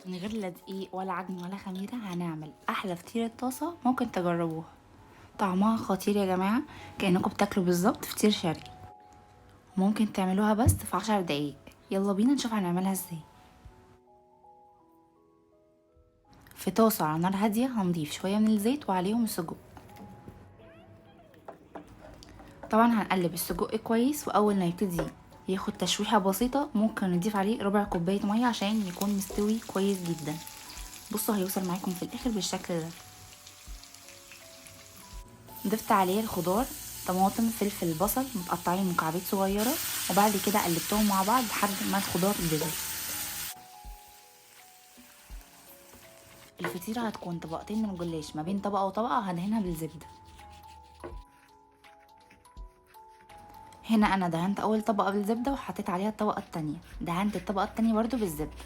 من غير لا دقيق ولا عجن ولا خميرة هنعمل أحلى فطيرة طاسة ممكن تجربوها. طعمها خطير يا جماعة، كأنكم بتاكلوا بالظبط فطير شرقي. ممكن تعملوها بس في 10 دقايق. يلا بينا نشوف هنعملها ازاي. في طاسة على نار هادية هنضيف شوية من الزيت وعليهم السجق. طبعا هنقلب السجق كويس، وأول ما يبتدي ياخد تشويحة بسيطة ممكن نضيف عليه ربع كوباية مية عشان يكون مستوي كويس جدا. بصوا هيوصل معاكم في الآخر بالشكل ده. ضفت عليه الخضار، طماطم فلفل بصل متقطعين مكعبات صغيرة، وبعد كده قلبتهم مع بعض لحد ما الخضار دبل. الفطيرة هتكون طبقتين من الجلاش، ما بين طبقة وطبقة هدهنها بالزبدة. هنا انا دهنت اول طبقة بالزبدة وحطيت عليها الطبقة التانية، دهنت الطبقة التانية برضو بالزبدة.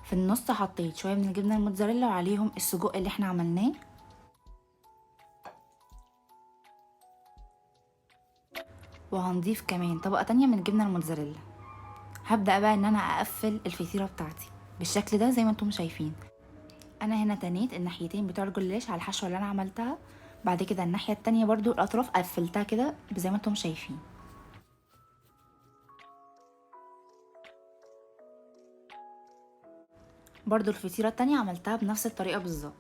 في النص حطيت شوية من الجبنة الموتزاريلا وعليهم السجق اللي احنا عملناه. وهنضيف كمان طبقة تانية من الجبنة الموتزاريلا. هبدأ بقى ان انا اقفل الفطيرة بتاعتي بالشكل ده زي ما انتم شايفين. انا هنا تنيت الناحيتين بتوع الجلاش على الحشوة اللي انا عملتها، بعد كده الناحية التانية برضو الاطراف قفلتها كده زي ما انتم شايفين. برضو الفطيرة التانية عملتها بنفس الطريقة بالظبط.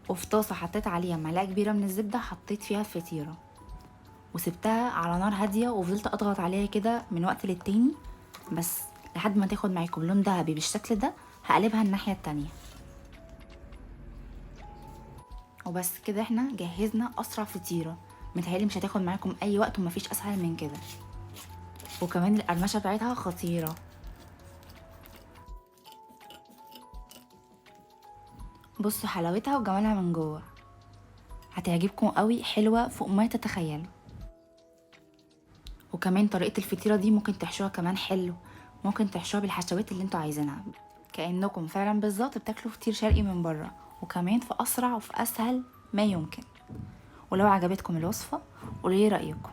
وفي طاسة حطيت عليها معلقة كبيرة من الزبدة، حطيت فيها الفطيرة وسبتها على نار هادية، وفضلت اضغط عليها كده من وقت للتاني بس لحد ما تاخد معاكم لون ذهبي بالشكل ده. هقلبها الناحية التانية وبس كده. احنا جهزنا اسرع فطيرة، متهيألي مش هتاخد معاكم اي وقت ومفيش اسهل من كده، وكمان القرمشة بتاعتها خطيرة. بصوا حلاوتها وجمالها من جوه، هتعجبكم قوي، حلوة فوق ما تتخيلوا. وكمان طريقة الفطيرة دي ممكن تحشوها كمان حلو، ممكن تحشوها بالحشوات اللي انتوا عايزينها، كأنكم فعلا بالظبط بتاكلوا فطير شرقي من بره، وكمان في أسرع وفي أسهل ما يمكن. ولو عجبتكم الوصفة قولوا لي رأيكم.